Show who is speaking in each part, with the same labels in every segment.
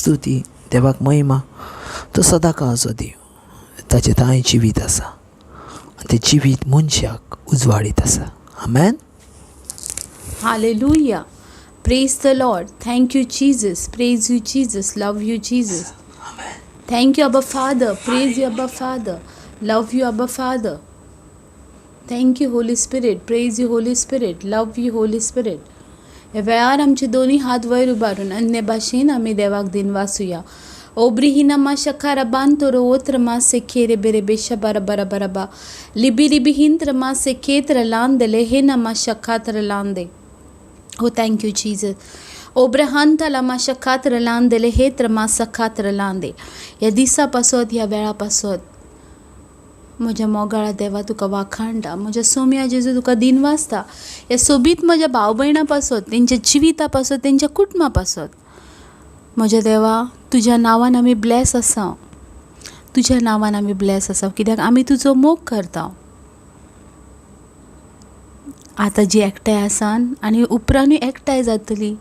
Speaker 1: स्तुती, देवाक महिमा. तो सदां काळचो देव, ताचें तांय जिवीत आसा आनी तें जिवीत मनशाक उजवाडीत आसा. आमेन.
Speaker 2: Hallelujah. Praise the Lord. Thank you, Jesus. Praise you, Jesus. Love you, Jesus. Thank you, Abba Father. Praise you, Abba Father. Love you, Abba Father. Thank you, Holy Spirit. Praise you, Holy Spirit. Love you, Holy Spirit. ह्या वेळार आमचे दोनी हात वयर उबारून अन्य भाशेन आमी देवाक दिनवासुया. ओब्रिहिना शखारा बांतोरो ओत्र मासे खेरे बेरे बेशा बारा बारा बारा बा लिबी लिबी हिंत्र मासे खेत्र लांदले हे नमा शखात्र लांदे. ओ thank you Jesus. ओब्रहांताला माशा खात्र लांदले हे त्र खात्र लांदे. ह्या दिसा पासत, ह्या वेळा पासत म्हज्या मोगाळा देवा तुका वाखाणटा. म्हज्या सोम्या जेजू तुका दिनवासता. ह्या सोबीत म्हज्या भाव भयणां पासत, तेंच्या जिविता पासत, तेंच्या कुटुंबा पासत म्हज्या देवा तुज्या नांवान आमी ब्लॅस आसा. तुज्या नांवान आमी ब्लॅस आसा कित्याक आमी तुजो मोग करता. आतां जी एकठांय आसा आनी उपरांतूय एकठांय जातली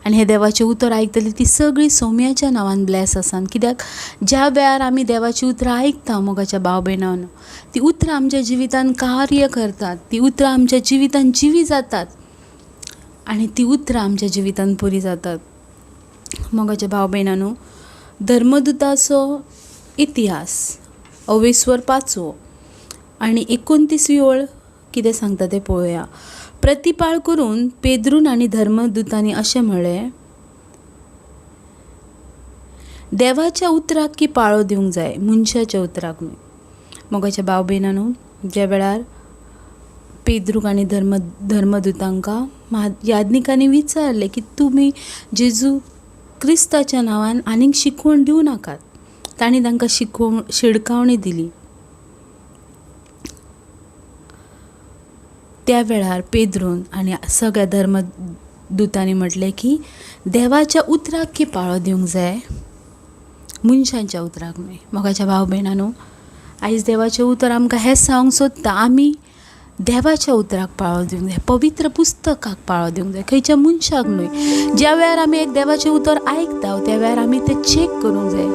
Speaker 2: आनी हें देवाचें उतर आयकतली ती सगळीं सोम्याच्या नांवान ब्लॅस आसा. कित्याक ज्या वेळार आमी देवाचीं उतरां आयकता मोगाच्या भाव भयणांनो, ती उतरां आमच्या जिवितान कार्य करतात, ती उतरां आमच्या जिवितान जिवी जातात आनी ती उतरां आमच्या जिवितान पुरी जातात. मोगाच्या भाव भयणांनो, धर्मदुताचो इतिहास अवेस्वर 5वो आनी 29वी ओळ कितें सांगता तें पळोवया. प्रतिपाळ करून पेद्रून आनी धर्मदुतांनी अशें म्हळें, देवाच्या उतराक की पाळो दिवंक जाय, मनशाच्या उतराक न्हय. मोगाच्या भाव भयणांनो, ज्या वेळार पेद्रूक आनी धर्मदुतांकां याज्ञिकांनी विचारलें की तुमी जेजू क्रिस्ताच्या नांवान आनीक शिकवण दिवं नाकात, तांणी तांकां शिडकावणी दिली. त्या वेळार पेद्रून आनी सगळ्या धर्मदुतांनी म्हटलें की देवाच्या उतराक की पाळो दिवंक जाय, मनशांच्या उतराक न्हय. मोगाच्या भाव भयणांनो, आयज देवाचें उतर आमकां हें सांगूंक सोदता, आमी देवाच्या उतराक पाळो दिवंक जाय, पवित्र पुस्तकाक पाळो दिवंक जाय, खंयच्या मनशाक न्हय. ज्या वेळार आमी एक देवाचें उतर आयकता त्या वेळार आमी तें चॅक करूंक जाय,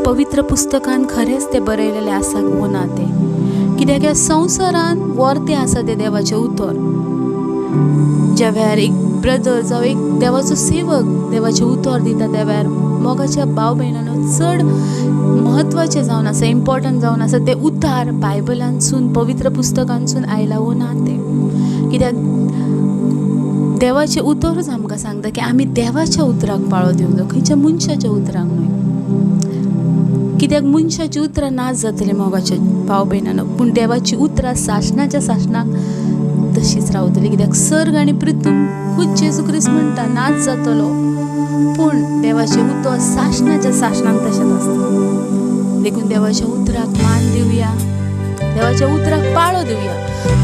Speaker 2: पवित्र पुस्तकान खरेंच तें बरयलेलें आसा वो ना तें. कित्याक ह्या संवसारान वर्तें आसा तें देवाचें उतर. ज्या वेळार एक ब्रदर जावं एक देवाचो सेवक देवाचें उतर दिता त्या वेळार मोगाच्या भाव भयणांनो चड म्हत्वाचें जावन आसा, इम्पॉर्टंट जावन आसा तें उतार बायबलांसून, पवित्र पुस्तकांसून आयला वो ना तें. कित्याक देवाचें उतरूच आमकां सांगता की आमी देवाच्या उतराक पाळो दिवंक जाय, खंयच्या मनशाच्या उतराक न्हय. कित्याक मनशाची उतरां नाच जातलीं मोगाच्या भाव भयणांनो, पूण देवाची उतरां सासणाच्या सासणाक तशीच रावतली. कित्याक सर्ग आनी पृथ्वी खूद जेजू क्रिस्त म्हणटा नाच जातलो, पूण देवाचें उतर सासणाच्या सासणाक तशेंच आसता. देखून देवाच्या उतराक मान दिवया, देवाच्या उतराक पाळो दिवया,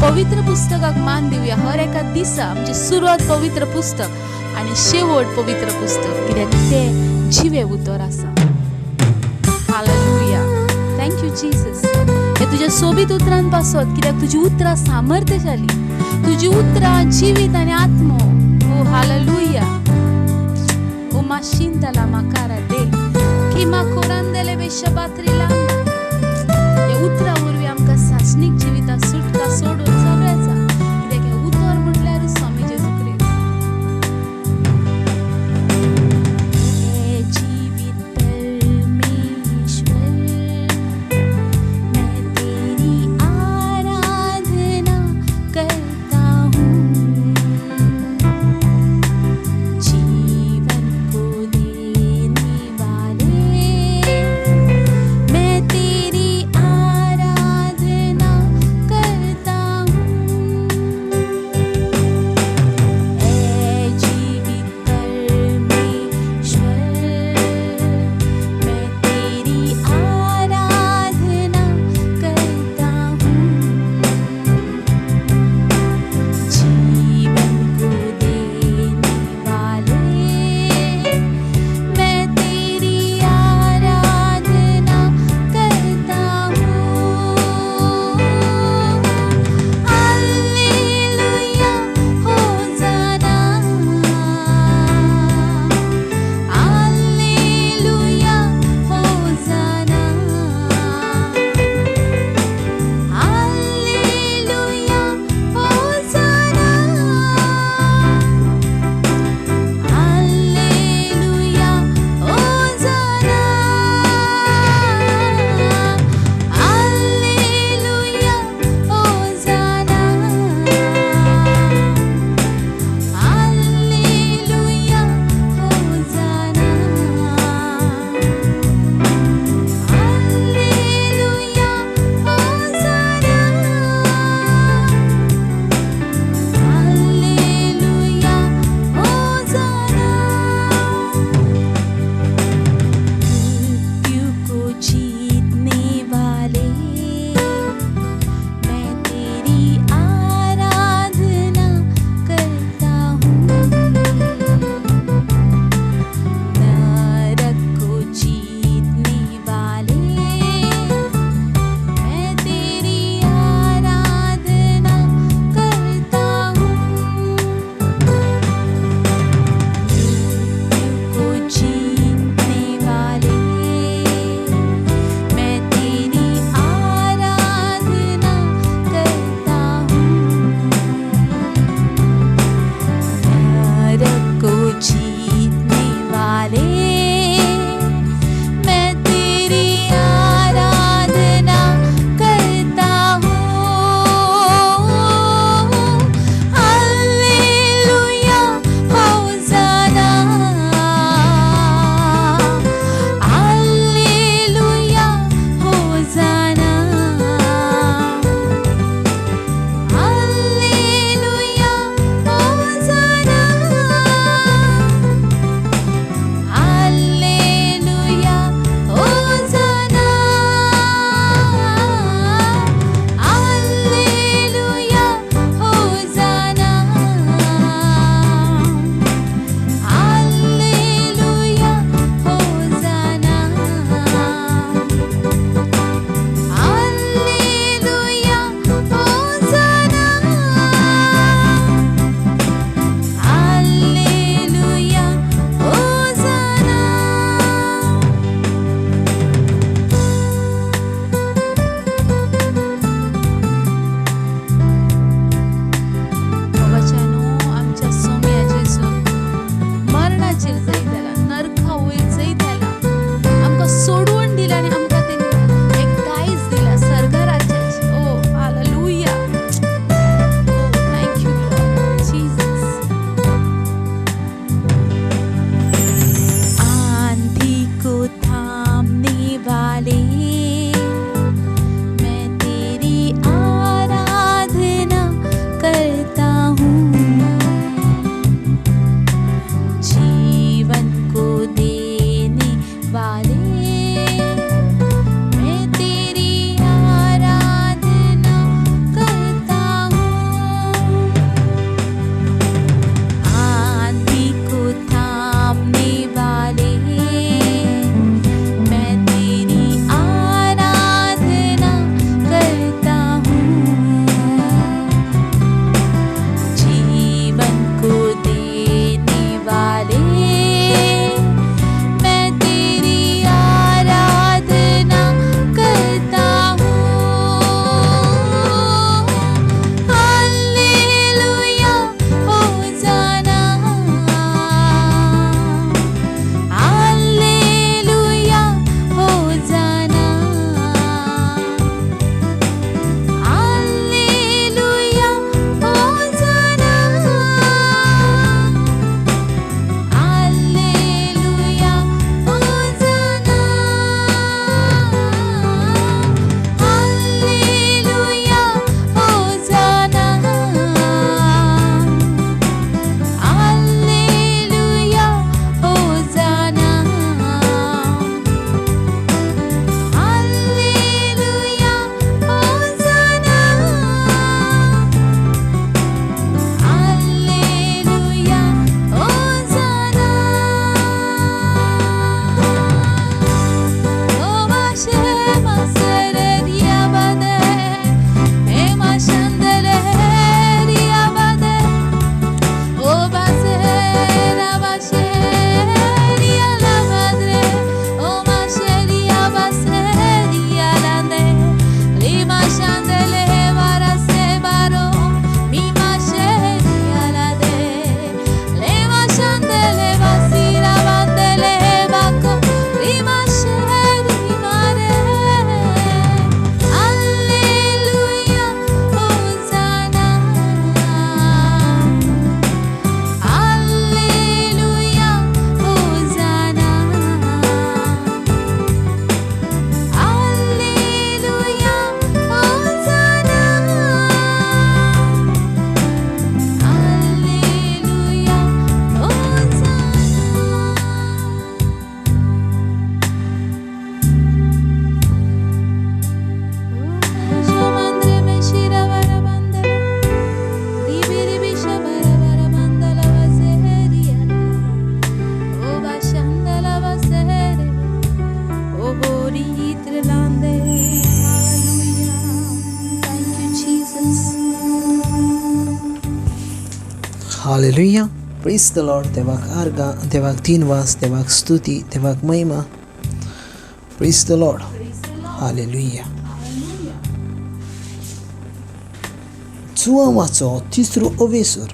Speaker 2: पवित्र पुस्तकाक मान दिवया. हर एका दिसा आमची सुरवात पवित्र पुस्तक आनी शेवट पवित्र पुस्तक, कित्याक तें जिवें उतर आसा. हालेलुया. Thank you Jesus. हे तुज्या सोबीत उतरान पासत, कित्याक तुजी उतरां सामर्थ्यशाली, तुजी उतरां जिवीत आनी आत्मो. ओ हालेलुया. ओ माशिंताला माकारा दे किमा कोरांदेले बेशबात्री लांदा. हे उतरां वरवीं आमकां सासणीक जिविता सुटका सोडून सगळ्याचा, कित्याक हें उतर म्हटल्यार स्वामी जेजू क्रिस्त.
Speaker 3: जीवित परमेश्वर, मैं तेरी आराधना करता हूँ, जीवन को देने वाले मैं
Speaker 1: हालेलुया, प्रेज the Lord. देवाक आर्गां, देवाक दिनवास, देवाक स्तुती, देवाक महिमा. Praise the Lord. Hallelujah. जुवांवाचो तिसरो अवेसर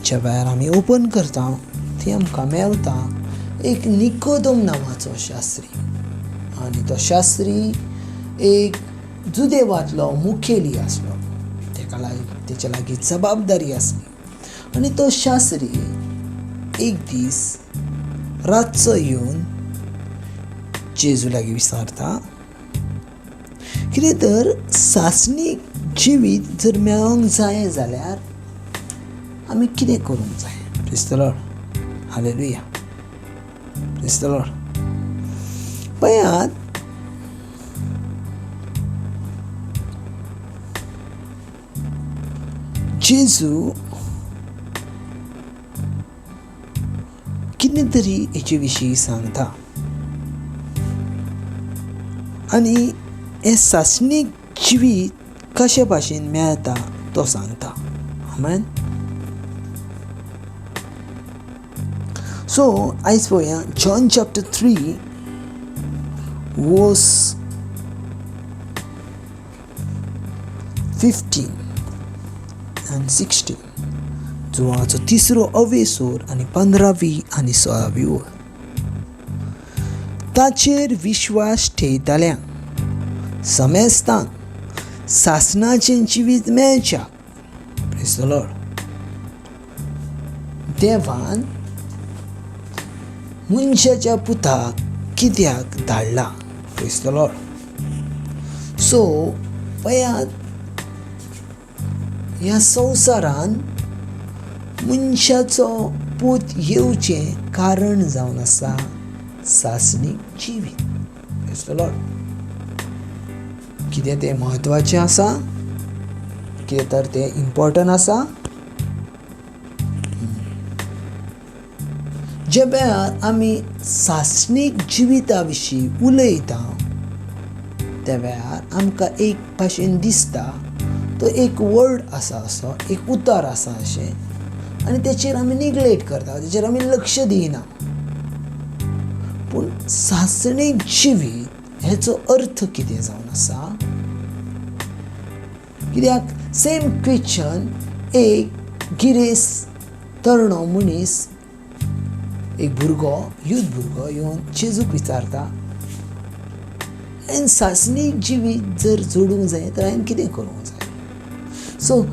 Speaker 1: ज्या वेळार आमी ओपन करता ती आमकां मेवता एक निकोदम नांवाचो शास्त्री, आनी तो शास्त्री एक जुदेवांतलो मुखेली आसलो. तेका लागीं तेच्या लागीं जबाबदारी आसली आनी तो शास्त्री एक दीस रातचो येवन जेजू लागीं विचारता कितें तर सासणीक जिवीत जर मेळोंक जाय जाल्यार आमी कितें करूंक जाय. Praise the Lord. Hallelujah. Praise the Lord. पळयात, जेजू कितें तरी हेचे विशीं सांगता आनी हें सासणीक जिवीत कशे भाशेन मेळटा तो सांगता. आमेन. सो आयज पळोवया John chapter 3 verse 15 and 16. जुवाचो तिसरो अवेसोर आनी 15वी आनी 16वी ओळ. ताचेर विश्वास ठेयतल्यांक समेस्तांक सासणाचें जिवीत मेळच्या. Praise the Lord. देवान मनशाच्या पुताक कित्याक धाडला. Praise the Lord. सो पळयात, ह्या संवसारान मनशाचो पूत येवचें कारण जावन आसा सासणीक जिवीत. Praise the Lord. कितें तें म्हत्वाचें आसा, कितें तर तें इम्पॉर्टंट आसा. ज्या वेळार आमी सासणीक जिविता विशीं उलयता त्या वेळार आमकां एक भाशेन दिसता तो एक वर्ड आसा, असो एक उतर आसा अशें, आनी तेचेर आमी निग्लेक्ट करता, तेचेर आमी लक्ष दिना. पूण सासणीक जिवीत हेचो अर्थ कितें जावन आसा, कित्याक सेम क्वेश्चन एक गिरेस्त तरणो मनीस, एक भुरगो, यूथ भुरगो येवन जेजूक विचारता, हांवें सासणीक जिवीत जर जोडूंक जाय तर हांवें कितें करूंक जाय. सो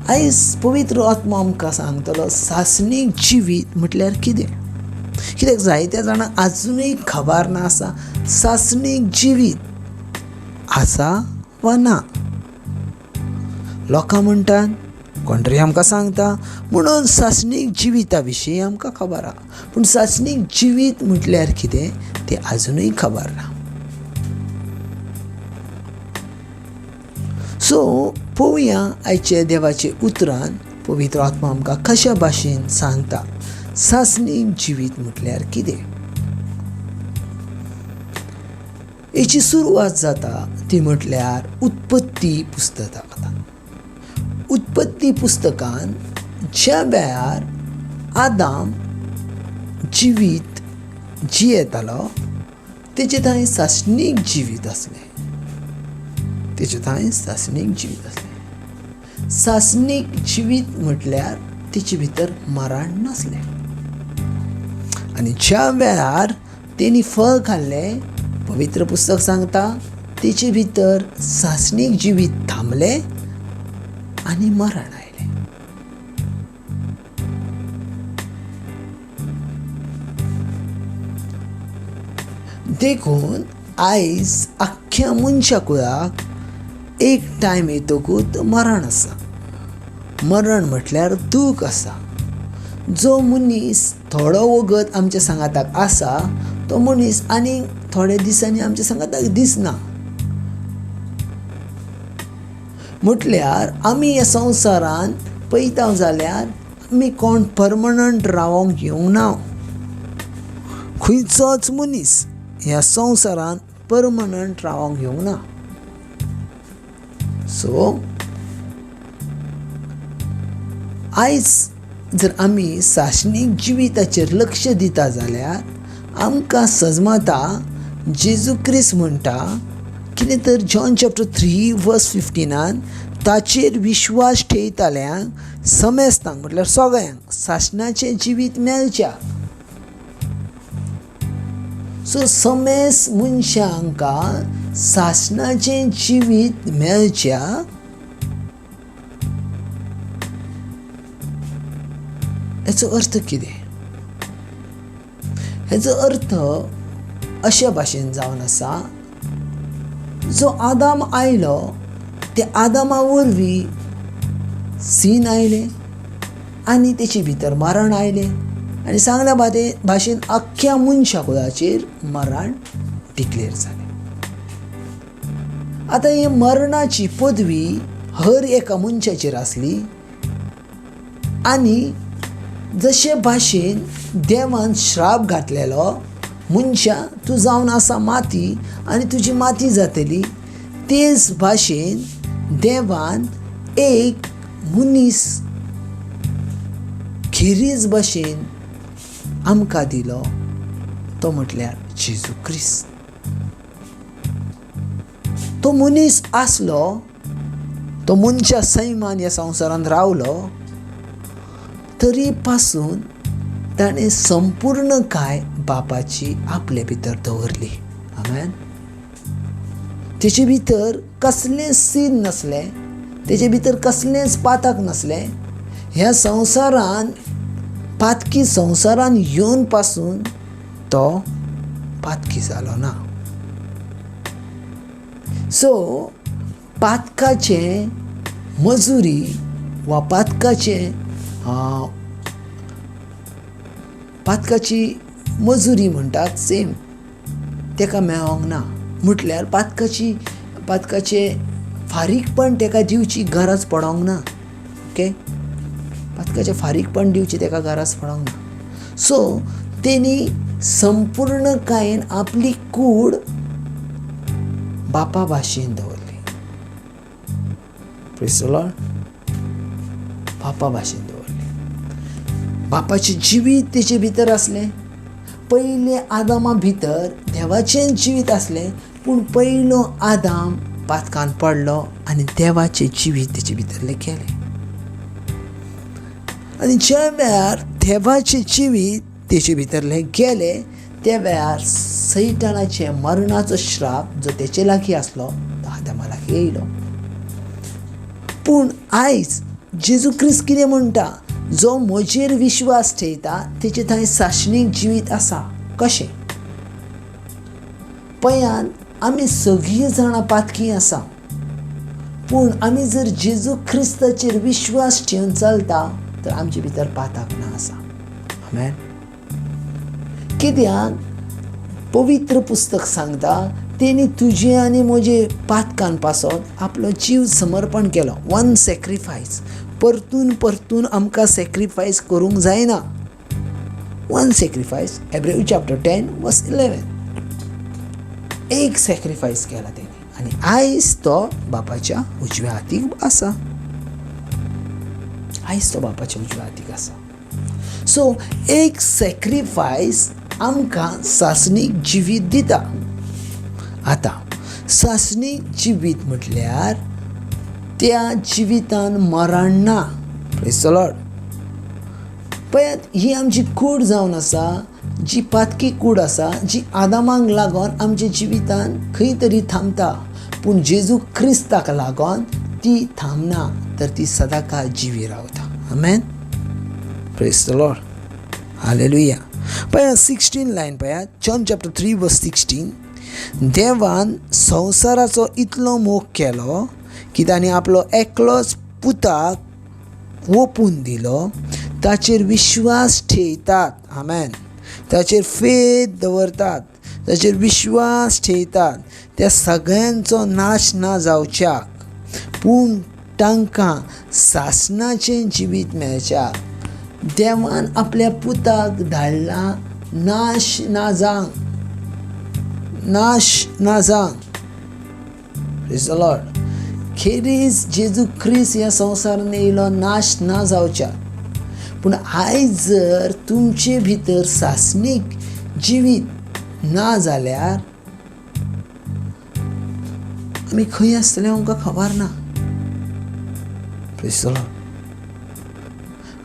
Speaker 1: आयज पवित्र आत्मा आमकां सांगतलो सासणीक जिवीत म्हटल्यार कितें. कित्याक जायत्या जाणांक आजुनूय खबर ना आसा सासणीक जिवीत आसा वा ना. लोकां म्हणटात, कोण तरी आमकां सांगता म्हणून सासणीक जिविता विशीं आमकां खबर आसा, पूण सासणीक जिवीत म्हटल्यार कितें तें आजुनूय खबर ना. सो पळोवया आयचे देवाचे उतरान पवित्र आत्मा आमकां कशा भाशेन सांगता सासणीक जिवीत म्हटल्यार कितें. हेची सुरवात जाता ती म्हटल्यार उत्पत्ती पुस्तकांत. उत्पत्ती पुस्तकान ज्या वेळार आदाम जिवीत जियेतालो तेचे थंय सासणीक जिवीत आसलें, तेचे थंय सासणीक जिवीत आसलें. सासणीक जिवीत म्हटल्यार तेचे भितर मरण नासलें. आनी ज्या वेळार तेणी फळ खाल्लें, पवित्र पुस्तक सांगता तेचे भितर सासणीक जिवीत थांबलें आनी मरण आयलें. देखून आयज आख्ख्या मनशा कुळाक एक टायम येतकूच मरण आसा. मरण म्हटल्यार दूख आसा. जो मनीस थोडो वगत आमच्या सांगाताक आसा तो मनीस आनी थोड्या दिसांनी आमच्या सांगाताक दिसना. म्हटल्यार आमी ह्या संवसारान पळयता जाल्यार आमी कोण परमनंट रावोंक येवंक ना. खंयचोच मनीस ह्या संवसारान परमनंट रावोंक येवंक ना. सो आयज जर आमी सासणीक जिविताचेर लक्ष दिता जाल्यार आमकां सजमता जेजू क्रिस्त म्हणटा कितें तर जॉन चॅप्टर 3 वर्स 15 ताचेर विश्वास ठेयताल्यांक समेस्तांक म्हटल्यार सगळ्यांक सासणाचें जिवीत मेळच्या. सो समेस्त मनशांकां सासणाचें जिवीत मेळच्या हेचो अर्थ कितें? हेचो अर्थ अशे भाशेन जावन आसा, जो आदाम आयलो त्या आदामा वरवीं सीन आयलें आनी तेचे भितर मरण आयलें आनी सांगल्या भाशेन अख्ख्या मनशा कुळाचेर मरण डिक्लेर जालें. आतां ही मरणाची पदवी हर एका मनशाचेर आसली आनी जशे भाशेन देवान श्राप घातलेलो, मनशा तूं जावन आसा माती आनी तुजी माती जातली, तेच भाशेन देवान एक मनीस खेरीज भाशेन आमकां दिलो, तो म्हटल्यार जेजू क्रिस्त. तो मनीस आसलो, तो मनशा सैमान ह्या संवसारांत रावलो, तरी पासून ताणें संपूर्ण काय बापाची आपले भितर दवरली. आमेन. तेचे भितर कसलेंच सीन नासलें, तेचे भितर कसलेंच पातक नासलें. ह्या संवसारान पातकी संवसारान येवन पासून तो पातकी जालो ना. सो पातकाचें मजुरी वा पातकाची मजुरी म्हणटात सेम तेका मेळोंक ना, म्हटल्यार पातकाचें फारीकपण तेका दिवची गरज पडोंक ना. ओके, पातकाचें फारीकपण दिवची तेका गरज पडोंक ना. सो तेणी संपूर्णकायेन आपली कूड बापा भाशेन दवरली. प्रेज the Lord. बापा भाशेन दवरली, बापाचें जिवीत तेचे भितर आसलें. पयले आदामा भितर देवाचें जिवीत आसलें, पूण पयलो आदाम पातकान पडलो आनी देवाचें जिवीत तेचे भितरलें गेलें. आनी ज्या वेळार देवाचें जिवीत तेचे भितरलें गेलें त्या वेळार सैतानाचें मरणाचो श्राप जो तेचे लागीं आसलो तो आदामा लागीं येयलो. पूण आयज जेजू क्रिस्त कितें म्हणटा, जो म्हजेर विश्वास ठेयता तेचे थंय सासणीक जिवीत आसा. कशें? पयान आमी सगळीं जाणां पातकी आसा, पूण आमी जर जेजू क्रिस्ताचेर विश्वास ठेवन चलता तर आमचे भितर पातक ना आसा. आमेन. कित्याक पवित्र पुस्तक सांगता तेणी तुजे आनी म्हजे पातकान पासत आपलो जीव समर्पण केलो. वन सॅक्रिफायस, परतून परतून आमकां सॅक्रिफायस करूंक जायना. वन सॅक्रिफायस, एब्रेव चॅप्टर 10 वर्स 11, एक सॅक्रिफायस केला तेणी आनी आयज तो बापाच्या उजव्या हातीक आसा. आयज तो बापाच्या उजव्या हातीक आसा. सो एक सॅक्रिफायस आमकां सासणीक जिवीत दिता. आतां सासणीक जिवीत म्हटल्यार त्या जिवितान मरण ना. प्रेज the Lord. पळयात, ही आमची कूड जावन आसा, जी पातकी कूड आसा, जी आदामाक लागून आमच्या जिवितान खंय तरी थांबता, पूण जेजू क्रिस्ताक लागून ती थांबना, तर ती सदांकाळ जिवी रावता. आमेन. Praise the Lord. Hallelujah. पळयात 16 लायन पळयात, जॉन चॅप्टर 3 वर्स 16, देवान संवसाराचो इतलो मोग केलो की ताणें आपलो एकलोच पुताक ओपून दिलो, ताचेर विश्वास ठेयतात. आमेन. ताचेर फेद दवरतात, ताचेर विश्वास ठेयतात, त्या सगळ्यांचो नाश ना जावच्याक, पूण तांकां सासणाचें जिवीत मेळच्याक. देवान आपल्या पुताक धाडला नाश ना जावंक, नाश ना जावंक. Praise the Lord. खेरीज जेजू क्रिस्त ह्या संवसारान येयलो नाश ना जावच्याक, पूण आयज जर तुमचे भितर सासणीक जिवीत ना जाल्यार आमी खंय आसतले आमकां खबर ना. Praise the Lord.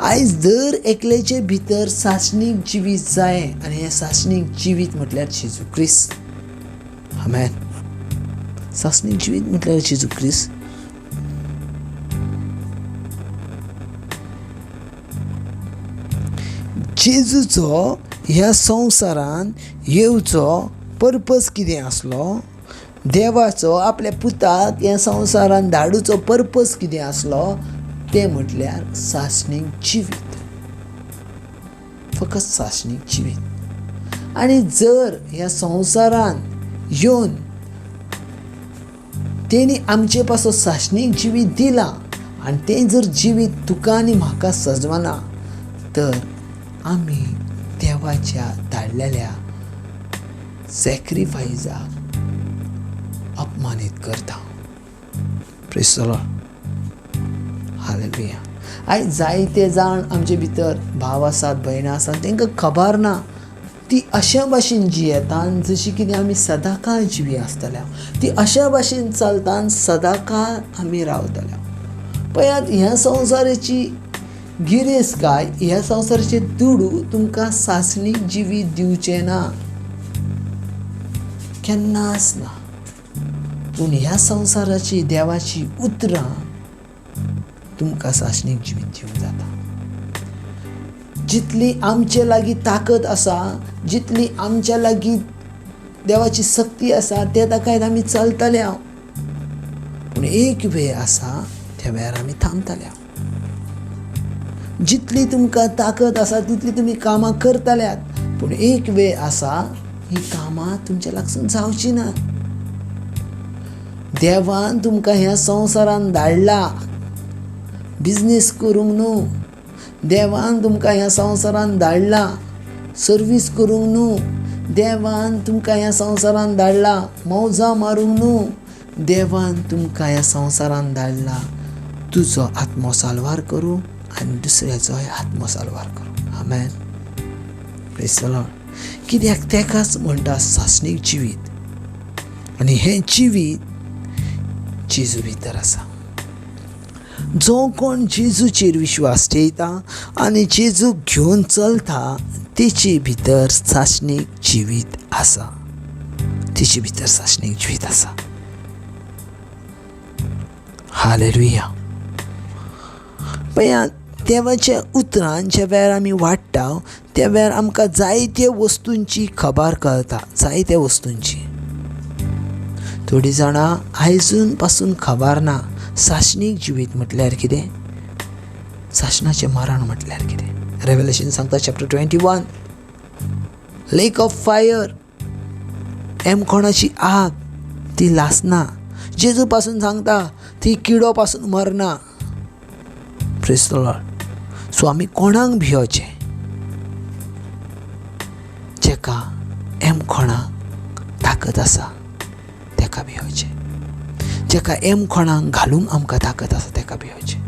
Speaker 1: आयज दर एकल्याचे भितर सासणीक जिवीत जाय आनी हें सासणीक जिवीत म्हटल्यार जेजू क्रिस्त. आमेन. सासणीक जिवीत म्हटल्यार जेजू क्रिस्त. जेजूचो ह्या संवसारान येवचो पर्पज कितें आसलो, देवाचो आपल्या पुताक ह्या संवसारान धाडूचो पर्पज कितें आसलो तें म्हटल्यार सासणीक जिवीत, फकत सासणीक जिवीत. आनी जर ह्या संवसारान येवन तेणी आमचे पासून सासणीक जिवीत दिलां आनी तें जर जिवीत तुका आनी म्हाका सजवना तर आमी देवाच्या धाडलेल्या सॅक्रिफायजाक अपमानीत करता. Praise the Lord. Hallelujah. आयज जायते जाण आमचे भितर भाव आसात, भयणां आसात, तांकां खबर ना ती अशा भाशेन जियेता जशी कितें आमी सदांकाळ जिवी आसतल्या, ती अशा भाशेन चलता सदांकाळ आमी रावतल्या. पळयात ह्या संवसाराची गिरेस्तकाय, ह्या संवसाराचे दुडू तुमकां सासणीक जिवीत दिवचें ना, केन्नाच ना. पूण ह्या संवसाराची देवाची उतरां तुमकां सासणीक जिवीत दिवंक जाता. जितली आमचे लागीं ताकद आसा, जितली आमच्या लागीं देवाची सक्ती आसा ते ताका आमी चलतले. पूण एक वेळ आसा त्या वेळार आमी थांबतले. जितली तुमकां ताकद आसा तितली तुमी कामां करतल्यात, पूण एक वेळ आसा ही कामां तुमच्या लागसून जावची ना. देवान तुमकां ह्या संवसारान धाडला बिजनेस करूंक न्हू, देवान तुमकां ह्या संवसारान धाडला सर्वीस करूंक न्हू, देवान तुमकां ह्या संवसारान धाडला मौजा मारूंक न्हू, देवान तुमकां ह्या संवसारान धाडला तुजो आत्मो साल्वार करूं आनी दुसऱ्याचोय आत्मो साल्वार करूं. आमेन. Praise the Lord. कित्याक तेकाच म्हणटा सासणीक जिवीत आनी हें जिवीत जेजू भितर आसा. जो कोण जेजूचेर विश्वास ठेयता आनी जेजूक घेवन चलता तेचे भितर सासणीक जिवीत आसा, तेचे भितर सासणीक जिवीत आसा. हालेलुया. पळया देवाच्या उतरान ज्या वेळार आमी वाडटा त्या वेळार आमकां जायत्या वस्तूंची खबर कळटा, जायत्या वस्तूंची. थोडीं जाणां आयजून पासून खबर ना सासणीक जिवीत म्हटल्यार कितें, सासणाचें मरण म्हटल्यार कितें. रेवलेशन सांगता चॅप्टर 21, लेक ऑफ फायर, एमकोणाची आग ती लासना. जेजू पासून सांगता ती किडो पासून मरना. Praise the Lord. सो आमी कोणाक भियोचें? जेका एमकोणाक ताकद आसा तेका भियोचें, जेका एमकोणाक घालूंक आमकां ताकद आसा तेका भियोचें.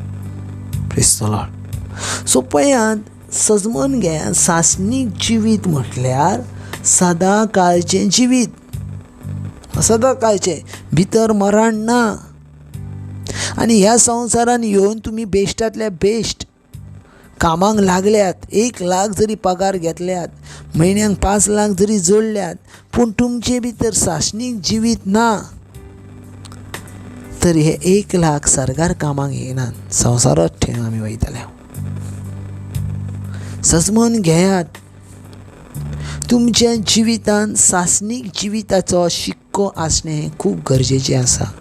Speaker 1: Praise the Lord. सो पळयात सजमन घेयात, सासणीक जिवीत म्हटल्यार सदां काळचें जिवीत, सदां काळचें, भितर मरण ना. आनी ह्या संवसारान येवन तुमी बेश्टांतल्या बेश्ट कामाक लागल्यात, 1 लाख जरी पगार घेतल्यात, म्हयन्याक 5 लाख जरी जोडल्यात, पूण तुमचे भितर सासणीक जिवीत ना तर हे 1 लाख सरकार कामाक येनात, संवसारात ठेवन आमी वयतले. सजमन घेयात, तुमच्या जिवितान सासणीक जिविताचो शिक्को आसणें खूब गरजेचें आसा.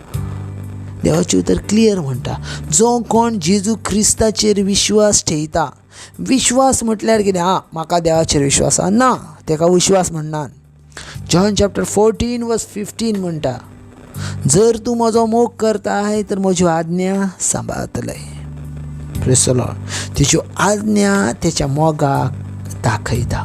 Speaker 1: देवाचें उतर क्लियर म्हणटा, जो कोण जेजू क्रिस्ताचेर विश्वास ठेयता. विश्वास म्हटल्यार कितें? आं, म्हाका देवाचेर विश्वास आसा ना, तेका विश्वास म्हणनात. जॉन चॅप्टर 14 वर्स 15 म्हणटा, जर तूं म्हजो मोग करताय तर म्हज्यो आज्ञा सांबाळतलय. Praise the Lord. तेच्यो आज्ञा तेच्या मोगाक दाखयता,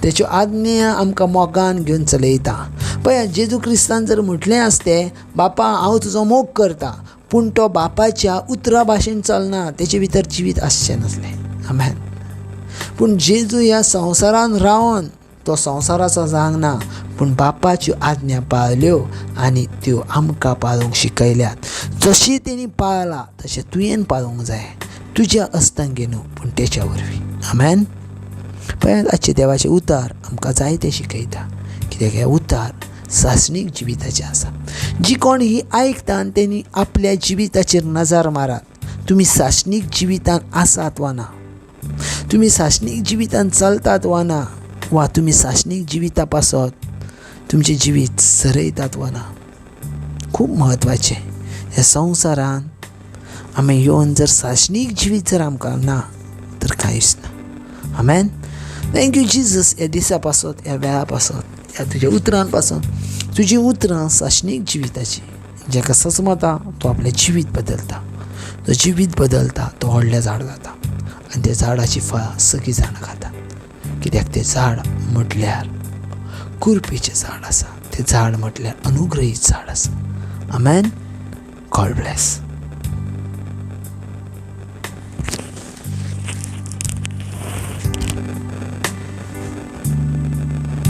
Speaker 1: तेच्यो आज्ञा आमकां मोगान घेवन चलयता. पळय जेजू क्रिस्तान जर म्हटलें आसतें बापा हांव तुजो मोग करता, पूण तो बापाच्या उतरा भाशेन चलना, तेचे भितर जिवीत आसचें नासलें. आमेन. पूण जेजू ह्या संवसारान रावन तो संवसाराचो जावंक ना, पूण बापाच्यो आज्ञा पाळल्यो आनी त्यो आमकां पाळूंक शिकयल्यात. जशी तेणी पाळला तशें तुवें पाळूंक जाय, तुज्या अस्तंगे न्हू पूण तेच्या वरवीं. आमेन. पळयात आजचें देवाचें उतार आमकां जायतें शिकयता, कित्याक हें उतार सासणीक जिविताचें आसा. जी कोण ही आयकता आनी तेणी आपल्या जिविताचेर नजर मारात, तुमी सासणीक जिवितान आसात वा ना, तुमी सासणीक जिवितान चलतात वा ना, वा तुमी सासणीक जिविता पासत तुमचें जिवीत सरयतात वा ना, खूब म्हत्वाचें. ह्या संवसारान आमी येवन जर सासणीक जिवीत जर आमकां ना तर कांयच ना. आमेन. Thank you Jesus, ह्या दिसा पासत, ह्या वेळा पासत, ह्या तुज्या उतरान पासत. तुजीं उतरां सासणीक जिविताचीं, जाका सजमता तो आपलें जिवीत बदलता, जो जिवीत बदलता तो व्हडलें झाड जाता आनी त्या झाडाचीं फळां सगळीं जाणां खाता, कित्याक तें झाड म्हटल्यार कुरपेचें झाड आसा, तें झाड म्हटल्यार अनुग्रहीत झाड आसा. आमेन. God bless.